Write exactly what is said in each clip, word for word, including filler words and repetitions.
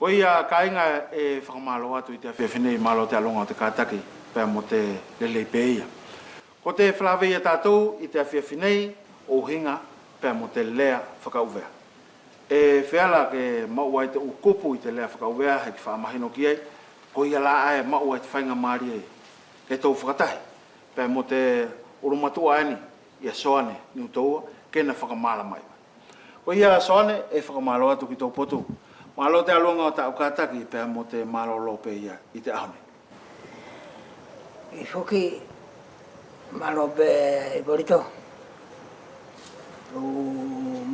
Koia kaiga ʻe fakamalo atu ʻi te afiafi nei, malo te ʻaluʻaga ʻo te kataki pea mo te lelei pe ia. Ko te felave ia tatou ʻi te afiafi nei ʻo ʻuhiga pea mo te lea fakaʻuvea. ʻE feala ke maʻu ai te ʻu kupu ʻi te lea fakaʻuvea heʻeki faʻa mahino ki ai, koia la ʻae maʻu ai te faigamalie ke tou fakatahi pea mo te ʻulumatuʻa ʻaeni ia Soane Niutoua ke na fakamalama mai. Koia Soane, ʻe fakamalo atu ki tou potu. Malo te ʻaluʻaga ʻo taʻu kataki pea mo te malolo pe ia ʻi te ʻaho nei. ʻIo foki, malo pe Ipolito. ʻU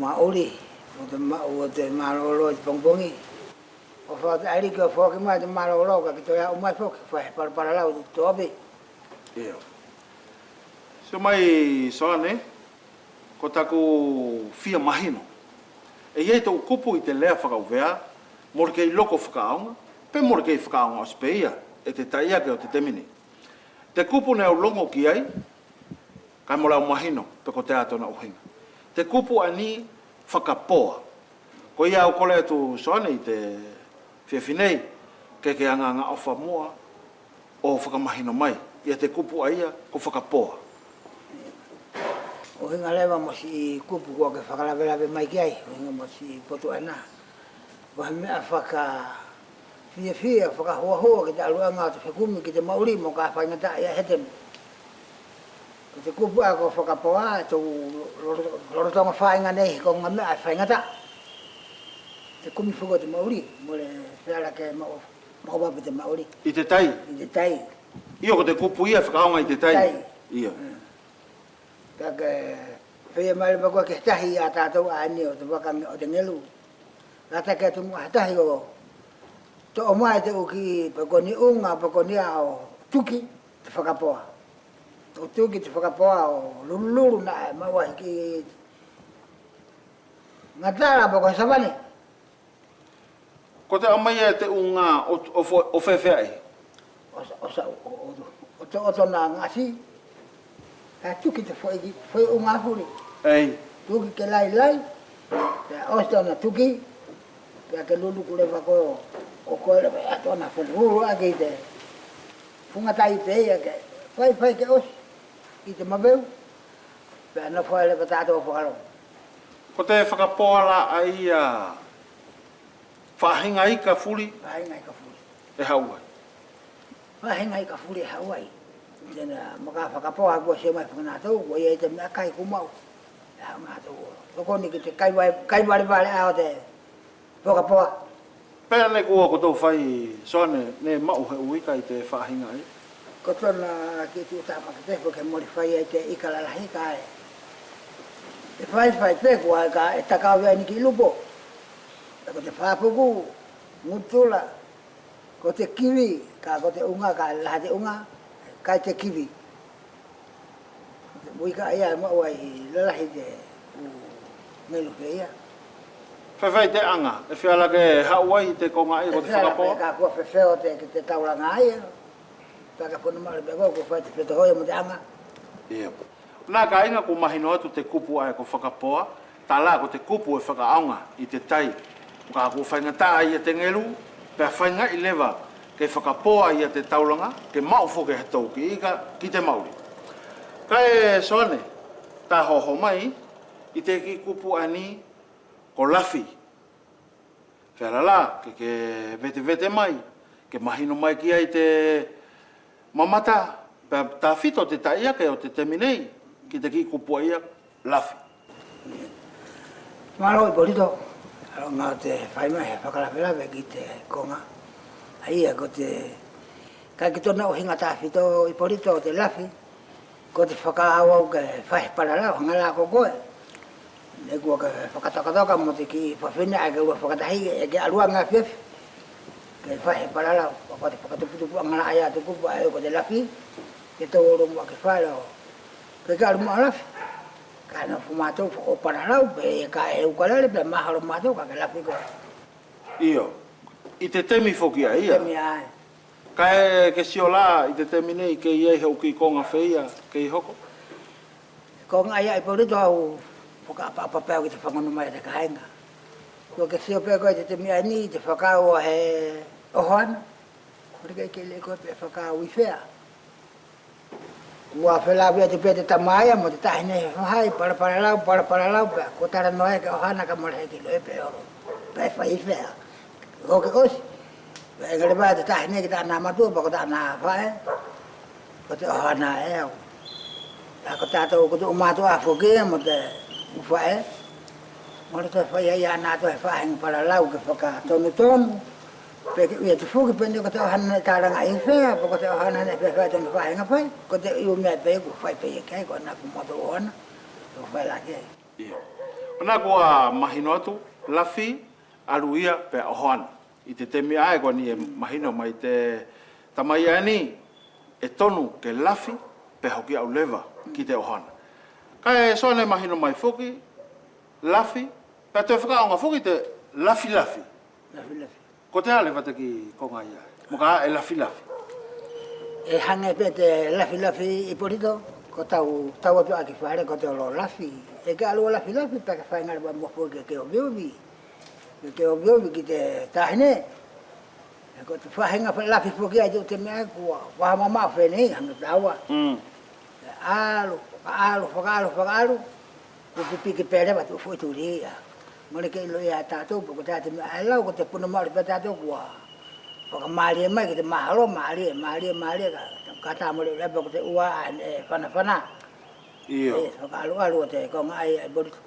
maʻuli, ʻo te maʻu ʻo te malolo ʻi te pogipogi. ʻO fai te ʻaliki ʻo foaki mai te malolo kaʻe ki toe aʻu mai foki, fai he palalau ʻi te toʻopi. ʻIo. Sio mai Soane, ko taku fia mahino, ʻe ʻi ai te ʻu kupu ʻi te lea fakaʻuvea mole kei loko fakaʻaoga, pe mole kei fakaʻaoga ʻosi pe ia e te taʻiake ʻo te temi nei. Te kupu neʻe au logo ki ai, kaʻe mole au mahino pe kotea tona ʻuhiga. Te kupu ʻaeni fakapoa. Koia au kole atu Soane ʻi te afiafi nei ke ke agaʻofa muʻa ʻo fakamahino mai ia te kupu ʻaia ko fakapoa. ʻUhiga leva mo siʻi kupu kua ke fakalavelave mai ki ai, ʻuhiga mo siʻi potu ʻaena. Ko he meʻa fakafiafia, fakahuahua ki te ʻaluʻaga ʻo te fekumi ki te maʻuli moka faigataʻa ia he temi. Ko te kupu ʻae ko fakapoa, ʻe tou lolo-, lolotoga faiga nei he koga meʻa ʻe faigataʻa. Te kumi foki ʻo te maʻuli, mole feala ke maʻu, maʻu pe te maʻuli. ʻI te tai? ʻI te tai. ʻIo, ko te kupu ia fakaʻaoga ʻi te tai. Tai. ʻIo. Mm. Kaʻe ke feia mai leva koe ki he tahi ia tatou ʻaeni ʻo te vaka ʻo te gelu. Lata ke tumu he tahi ʻo toʻo mai te ʻu kiʻi pekoni ʻuga, pekoni ʻae ʻo tuki te fakapoa. ʻO tuki te fakapoa ʻo lulululu naʻa ʻe maʻu ai ki gatala pe ko he savane. Ko te ʻaumai ia te ʻuga ʻo, ʻo fo-, ʻo fefeaʻi? ʻO sa-, ʻo sa-, ʻo, ʻo, ʻo, ʻo to-, ʻo tona gasi. Kaʻe tuki te foʻi ki-, foʻi ʻuga fuli. Ei. Tuki ke lailai. Pea ʻosi tona tuki. Pea ke luluku leva ko, ʻo koe leva ia tona felulu ake ʻi te fugatai pe ia ke faifai ke ʻosi ʻi te maveu. Pea nofo ai leva tatou fakalogo. Ko te fakapoa la ʻaia faʻahiga ika fuli. Faʻahiga ika fuli. ʻE haʻu ai. Faʻahiga ika fuli ʻe haʻu ai. Tena maka fakapoa kua sio mai fakanatou, kua ʻi ai te meʻa kai kua maʻu. ʻE haʻu natou ʻo tokoni ki te kai vai-, kai valevale ʻae ʻo te fakapoa. Pea neʻe kua kotou fai Soane, neʻe maʻu he ʻu ika ʻi te faʻahiga ʻaia. Ko tona kiʻi tuʻu tamaki pe foki ke mole fai ai te ika lalahi kaʻe ʻe faifai pe kua kaʻe taka ʻo vea ni ki lupo. Pea ko te fapuku, gutula, ko te kivi, kaʻe ko te ʻuga, kaʻe laha te ʻuga, kai te kivi. Ko te ʻu ika ʻaia ʻe maʻu ai lalahi te ʻu gelu pe ia. Fefeaʻi te aga, ʻe feala ke haʻu ai te koga ʻaia ko te fakapoa? Kaʻe kua fefeo te, ki te taulaga ʻaia. Pea ka kona maʻuli pe ko, kua fai te fetohoia mo te aga. Ia. Na kaiga kua mahino atu te kupu ʻae ko fakapoa, tala ko te kupu ʻe fakaʻaoga ʻi te tai. Moka kua faigataʻa ia te gelu, pea faigaʻi leva ke fakapoa ia te taulaga, ke maʻu foki he tou kiʻi ika ki te maʻuli. Kaʻe Soane, ta hoho mai ʻi te kiʻi kupu ʻaeni ko lafi. Feala la ke, ke vetevete mai, ke mahino mai ki ai te mamata, pea tafito te taʻiake ʻo te temi nei ki te kiʻi kupu ʻaia, lafi. Malo Ipolito, ʻaluʻaga ʻo te fai mai he fakalavelave ki te koga ʻaia ko te, kaʻe ki tona ʻuhiga tafito Ipolito ʻo te lafi. Ko te fakaʻauʻau ke fai he palalau, haga la ko koe. Neʻe kua ke fakatokatoka mo te kiʻi fafine ʻae ke ʻuluaki fakatahi, ʻe ke ʻaluʻaga afiafi. Ke fai he palalau, ko te fakatuputupuʻaga la ʻaia ʻo te kupu ʻae ko te lafi. Ke tou olo muʻa ki fale ʻo ke ke ʻalu muʻa lafi. Kaʻe nofo matou fakaʻo palalau, pe kaʻe ukalele, pe mahalo matou, kaʻe ke lafi koe. Io. ʻI te temi foki ʻaia. Temi ʻae. Kaʻe ke sio la ʻi te temi nei kei ʻi ai he ʻu kiʻi koga feia kei hoko? Koga ʻaia Ipolito au fakaʻapaʻapa pe au ki te fagonu mai ʻa te kaiga. Kua ke sio pe koe ʻi te temi ʻaeni ʻi te fakaʻau ʻa he ʻohoana. Kua ke kei lei koe pe fakaʻau ʻi fea. Kua felave atu pe te tama ia mo te tahine he faʻahi, palalau, palalau pe, kua talanoa ki he ʻohoana kae mole he kei iloʻi pe olo pe fai fea. Kua ke ʻosi pe ʻe gele pe te tahine ki tana matua pe ko tana faʻe. Ko te ʻohoana ʻe au. Pea ko tatou ko te ʻu matuʻa foki mo te ʻu faʻe. Mole toe fai ia ʻana toe faʻahiga palalau ke fakatonutonu. Pe ke ui atu foki pe neʻe ko te ʻohoana neʻe talaga ʻi fea, pe ko te ʻohoana neʻe fai tona faʻahiga fai. Ko te ʻu meʻa pe kua fai pe ia ki ai, ko ʻana kua moto ʻohoana. Kua fai la ki ai. Ia. Ona kua mahino atu, lafi, alu ia pea ʻohoana. ʻI te temi ʻae ko ʻaeni ʻe mahino mai te tamai ʻaeni ʻe tonu ke lafi pea hoki aʻu leva ki te ʻohoana. Kaʻe Soane mahino mai foki, lafi, pea toe fakaʻaoga foki te lafilafi. Lafilafi. Kotea leva te kiʻi koga ia? Mo ka ʻe lafilafi. ʻE hage pe te lafilafi Ipolito, ko tau, tau atu ʻaki fale ko te olo lafi. ʻE ke alu ʻo lafilafi, pea ke faiga leva mo foki ke ke oviovi. Ke ke oviovi ki te tahine. Ko te faʻahiga lafi foki ʻae ʻi te meʻa kua, kua mamaʻo fenei hage taua. Mm. Alu, fakaʻalu, fakaʻalu, fakaʻalu. Kua pipiki pe leva te ʻu foʻi tuli ia. Mole kei iloʻi ia tatou pe ko te ʻu meʻa ʻae lau, ko te puna maʻuli pe tatou kua fakamalie mai ki te mahalo, malie, malie, malie ka, ka ta mole leva ko te ua ʻae neʻe fanafana. Io. ʻE, fakaʻaluʻalu ʻo te koga ʻaia ʻe Polito.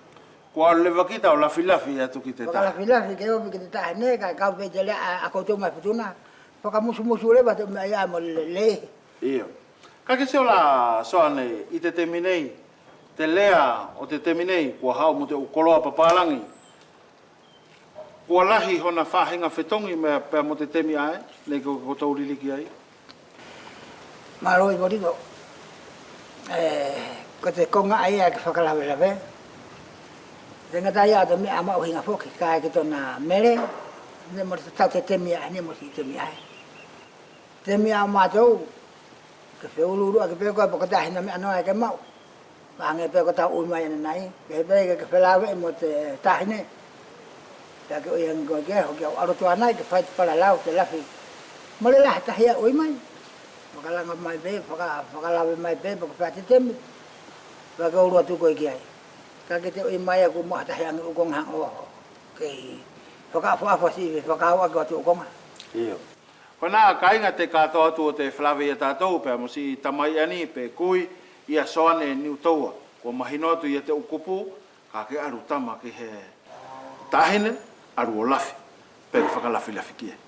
Kua alu leva kita ʻo lafilafi atu ki te tahi. Fakalafilafi ke ovi ki te tahine, kaʻe kau pe te lea ʻa, ʻa koutou mai Futuna. Fakamusumusu leva te ʻu meʻa ia mo lelei. Io. Kaʻe ke sio la Soane ʻi te temi nei, te lea ʻo te temi nei, kua haʻu mo te ʻu koloa papalagi. Kua lahi hona faʻahiga fetogi mai pea mo te temi ʻae neʻe ko, ko tou liliki ai. Malo Ipolito. ʻE, ko te koga ʻaia ke fakalavelave. Te gata ia ʻo te meʻa maʻuhiga foki, kaʻe ki tona mele, neʻe mole tatau te temi ʻae, neʻe mole siʻi temi ʻae. Temi ʻa matou, ke feuluuluʻaki pe koe pe ko te ʻahi na meʻa noa ʻe ke maʻu. Pea hage pe ko tau ui mai ʻanenai, ke pe ke, ke felaveʻi mo te tahine. Pea ke ui age koe ke hoki au ʻalu atu anai ke fai te palalau, te lafi. Mole la he tahi ʻe ui mai. Fakalaga mai pe, faka, fakalave mai pe, pe ko fea te temi. Pea ke ulu atu koe ki ai. Kaʻe ke te ui mai ia kua mo he tahi age ʻu koga haga ʻo, kei fakaʻafaʻafa siʻi, fakaʻauʻaki atu ʻu koga. Io. Ko ʻena kaiga te katoa atu ʻo te felave ia tatou pea mo siʻi tamai ʻaeni pe kui ia Soane Niutoua. Kua mahino atu ia te ʻu kupu, kaʻe ke alu tama ki he tahine, alu ʻo lafi, pe fakalafilafi ki ai.